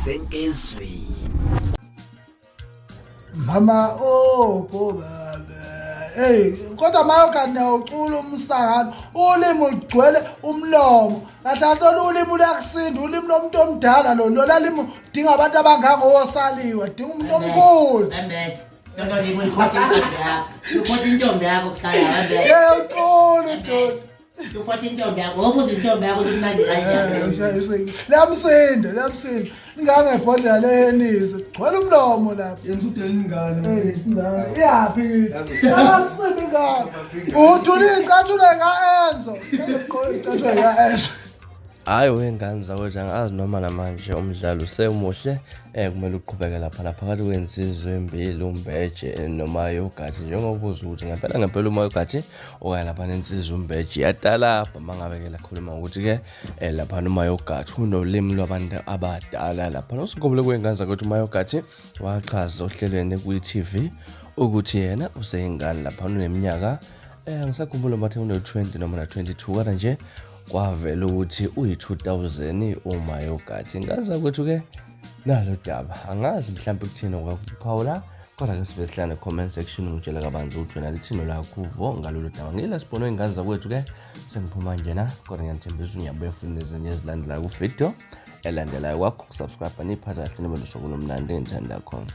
Senkizwi. Mama oh baba. Hey, kodwa mayokanti awucula umsangano, ulimi lugcwele umlomo. Kahle kahle ulimi luyakusinda, ulimi lomuntu omdala lo lola limi dinga abantu abangangosaliwe, dinga umuntu omkhulu. Embethe. Lolo limi uyikhotha intombi yakho. Ukhotha intombi yakho kusala embethe. Hey, ucula udoda. Ukhotha intombi yakho. Wobuza intombi yakho ukuthi kumnandi kanjani. Liyamsinda, liyamsinda. Ningangebhodlela lehenisi, gcwele umlomo lapha. Yenza udela ingane. Hey, ingane, iyaphi? Abasibi ingane. Uthula iy'cathulo ka-Enzo. Iy'cathulo ka-Enzo. Hhayi wengane zakwethu angazi noma namanje umdlalo usemuhle um kumele uqhubeke lapha naphakathi kwensizwa embili umbeje nomayogathi njengoba uza ukuthi ngempela ngempela umayogathi okanye lapha nensizwa umbeje iyatalabha uma ngabe-ke lakhuluma ngokuthi-ke um laphana umayogathi unolimi lwabantu abadala laphana usikhumbule kwey'ngane zakwethu umayogathi wachaza ohlelweni kwi-tv ukuthi yena useyingane laphana uneminyaka um angisakhumbula mathe une-20 noma na-22 kodwa nje kwavela ukuthi uyi-2000 umayogathi ngaza kwethu-ke nalo daba angazi mhlawumbe kuthini okwakuphawula kodwa ke sibe sihlane comment section ngitshela kabanzi ukuthi wena lithini lakho uvo ngalolu daba ngila sibone iy'ngane zakwethu-ke sengiphuma njena kodwa ngiyanithembisa unyabuye futhi nezinye ezilandelayo kuvidiyo elandelayo kwakho kusubscribe niyiphatha kahle nibe nosuku lomnandi engithanda khona.